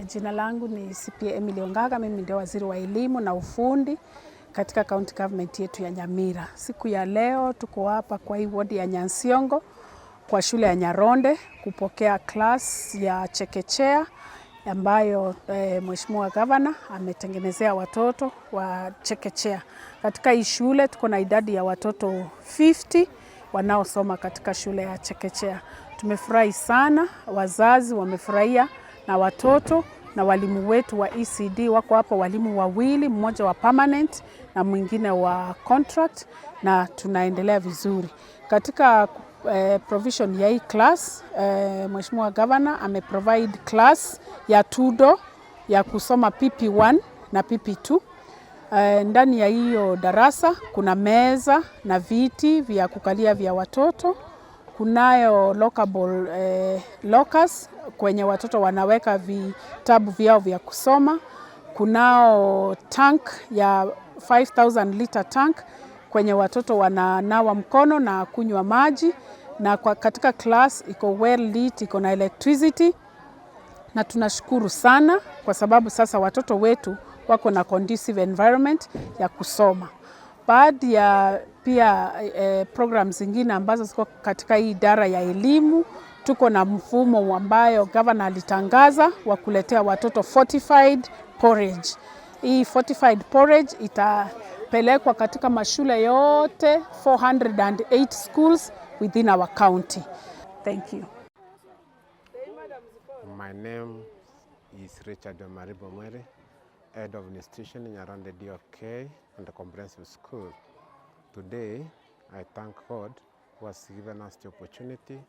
Jina langu ni CPA Emily Ongaga, mimi ndio waziri wa elimu na ufundi katika county government yetu ya Nyamira. Siku ya leo tuko hapa kwa hii wodi ya Nyansiongo kwa shule ya Nyaronde kupokea class ya chekechea ambayo eh, Mheshimiwa Gavana ametengenezea watoto wa chekechea. Katika hii shule tuko na idadi ya watoto 50 wanaosoma katika shule ya chekechea. Tumefurahi sana, wazazi wamefurahia na watoto na walimu wetu wa ECD wako hapo, walimu wawili, mmoja wa permanent na mwingine wa contract, na tunaendelea vizuri katika eh, provision ya hii class. Eh, Mheshimiwa Governor ameprovide class ya tudo ya kusoma PP1 na PP2. Eh, ndani ya hiyo darasa kuna meza na viti vya kukalia vya watoto. Kunayo lockable eh, lockers kwenye watoto wanaweka vitabu vyao vya kusoma. Kunao tank ya 5000 liter tank kwenye watoto wananawa mkono na kunywa maji, na kwa katika class iko well lit, iko na electricity na tunashukuru sana kwa sababu sasa watoto wetu wako na conducive environment ya kusoma. Baadhi ya pia eh, program zingine ambazo ziko katika hii idara ya elimu, tuko na mfumo ambayo governor alitangaza wa kuletea watoto fortified porridge. Hii fortified porridge itapelekwa katika mashule yote 408 schools within our county. Thank you. My name is Richard Omariba Mwere, Head of Institution in Nyaronde DOK and the Comprehensive School. Today, I thank God who has given us the opportunity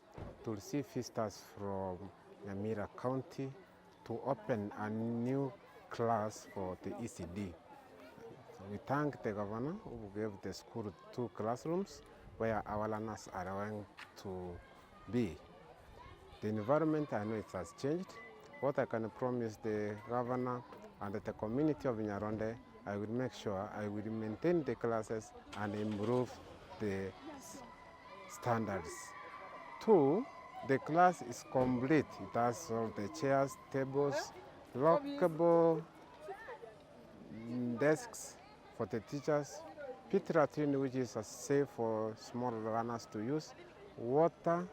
to receive visitors from Nyamira County to open a new class for the ECD. We thank the governor who gave the school two classrooms where our learners are going to be. The environment, I know it has changed. What I can promise the governor and the community of Nyaronde, I will make sure I will maintain the classes and improve the standards. Two, the class is complete. It has all the chairs, tables, lockable desks for the teachers, pit latrine, which is safe for small learners to use, water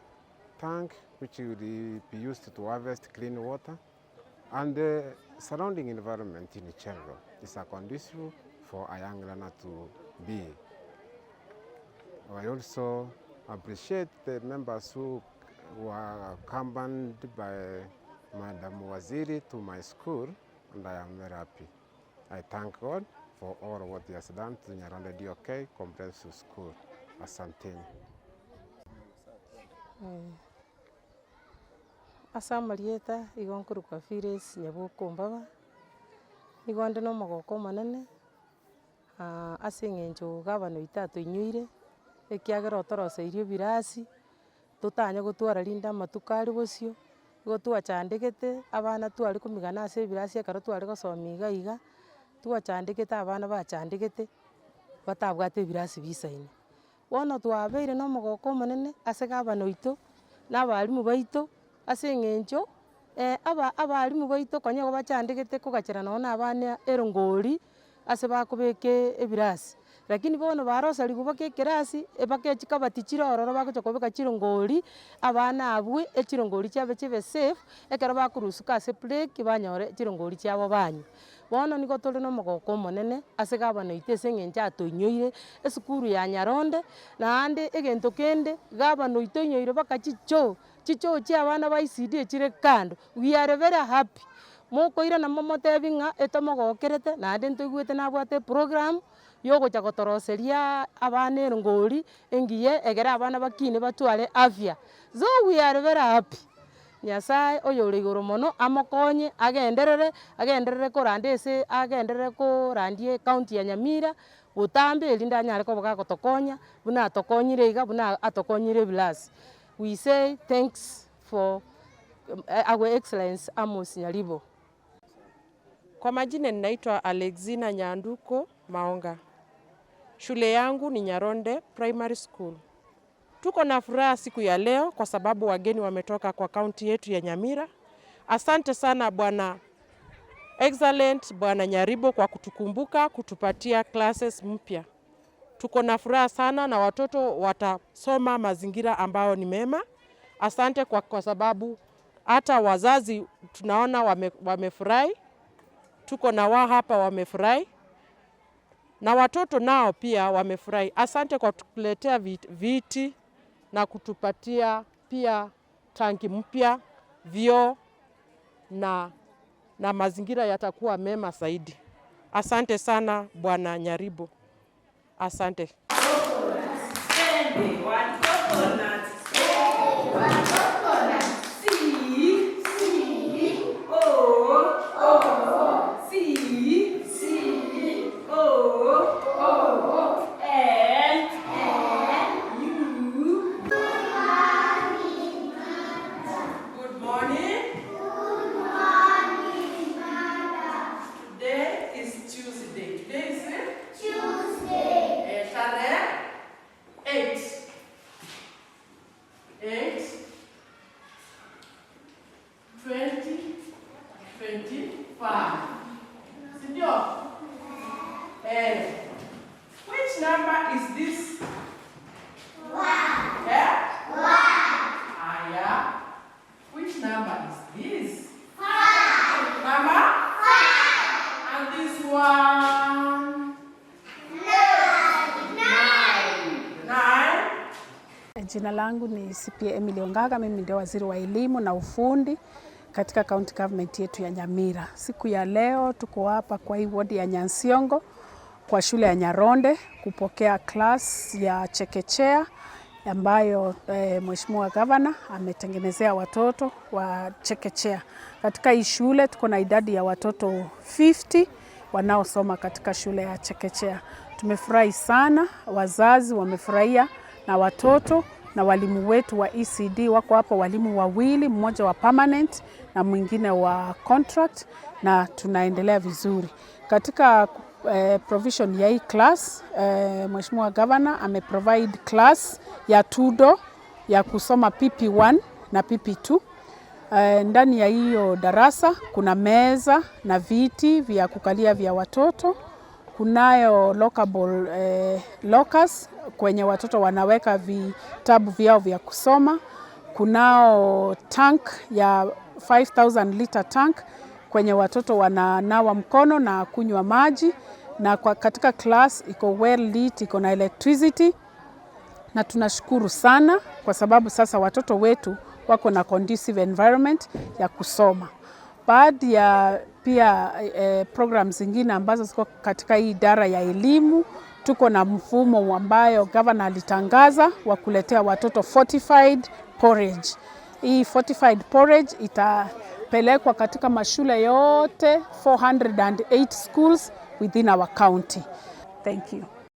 tank, which will be used to harvest clean water, and the surrounding environment in general is a conducive for a young learner to be. I also appreciate the members who were accompanied by Madam Waziri to my school, and I am very happy. I thank God for all what he has done to Nyaronde DOK Comprehensive School. Asanteni. Ase amarieta igo nkorokwa Phyllis Nyaboke Ombaba, nigo nde na omogoko omonene, ase eng'encho gavana oito atoinyoire, ekiagera otoroseirie ebirasi, totanye gotwara rinde amatuko aria bosio, igo twachandegete, abana tware komigana ase ebirasi ekero tware gosoma iga iga, twachandegete abana bachandegete, batabwate ebirasi bisaine. Bono twabeire na omogoko omonene ase gavana oito, na abalimu baito, ase eng'encho aba abalimu baito konya igo bachandegete kogachera nonye na abana erongori, ase bakobeka ebirasi. Lakini bono baroseriwe mpaka ekerasi, mpaka chikabati chire ororo bagocha kobeka chirongori, abana abwo echirongori chiabe chibe safe, ekero bakorusuka ase break banyore chirongori chiabo banywa. Bono nigo tore na omogoko omonene ase gavana oito ase eng'encho atoinyoire esukuru ya Nyaronde, naende egento kende, gavana oito oinyoire mpaka chichoo, chichoo chia abana ba ECD echire kando, we are very happy. Mokoirana momotebi ng'a etomogokerete naende ntoigwete nabwate eprogram, ya ogocha gotoroseriaaa abana erongori engiya egere abana bakine batware afya. So we are very happy. Nyasaye oyore igoro mono amokonye agenderere, agenderere koranda ase agenderere korandia ecounty ya Nyamira, botambe erinde anyare koba gagotokonya, buna atokonyire iga, buna atokonyire ebirasi. We say thanks for our excellence Amos Nyaribo. Kwa majina ninaitwa Alexina Nyanduko Maonga. Shule yangu ni Nyaronde Primary School. Tuko na furaha siku ya leo kwa sababu wageni wametoka kwa kaunti yetu ya Nyamira. Asante sana Bwana Excellent Bwana Nyaribo kwa kutukumbuka kutupatia classes mpya. Tuko na furaha sana na watoto watasoma mazingira ambayo ni mema. Asante kwa, kwa sababu hata wazazi tunaona wame, wamefurahi. Tuko na wao hapa wamefurahi na watoto nao pia wamefurahi. Asante kwa kutuletea viti na kutupatia pia tanki mpya, vyoo na, na mazingira yatakuwa mema zaidi. Asante sana Bwana Nyaribo, asante. Good morning. Good morning, madam. Today is Tuesday. Today is Tuesday. Eh, tarehe 8. 8 20 25. Si ndio? Eh. Which number is this? One. Eh? Aya. Which number is this? Five. Mama? Five. And this one? Nine. Nine. Jina langu ni CPA Emily Ongaga, mimi ndio waziri wa elimu na ufundi katika county government yetu ya Nyamira. Siku ya leo tuko hapa kwa hii wodi ya Nyansiongo kwa shule ya Nyaronde kupokea class ya chekechea ambayo Mheshimiwa Gavana ametengenezea watoto wa chekechea. Katika hii shule tuko na idadi ya watoto 50 wanaosoma katika shule ya chekechea. Tumefurahi sana, wazazi wamefurahia na watoto na walimu wetu wa ECD wako hapo, walimu wawili, mmoja wa permanent na mwingine wa contract, na tunaendelea vizuri katika provision ya hii class. Mheshimiwa Governor ameprovide class ya tudo ya kusoma PP1 na PP2. Ndani ya hiyo darasa kuna meza na viti vya kukalia vya watoto. Kunayo lockable lockers kwenye watoto wanaweka vitabu vyao vya kusoma. Kunao tank ya 5000 liter tank kwenye watoto wananawa mkono na kunywa maji, na kwa katika class iko well lit, iko na electricity na tunashukuru sana kwa sababu sasa watoto wetu wako na conducive environment ya kusoma. Baadhi ya pia programs zingine ambazo ziko katika hii idara ya elimu, tuko na mfumo ambayo governor alitangaza wa kuletea watoto fortified porridge. Hii fortified porridge itapelekwa katika mashule yote 408 schools within our county. Thank you.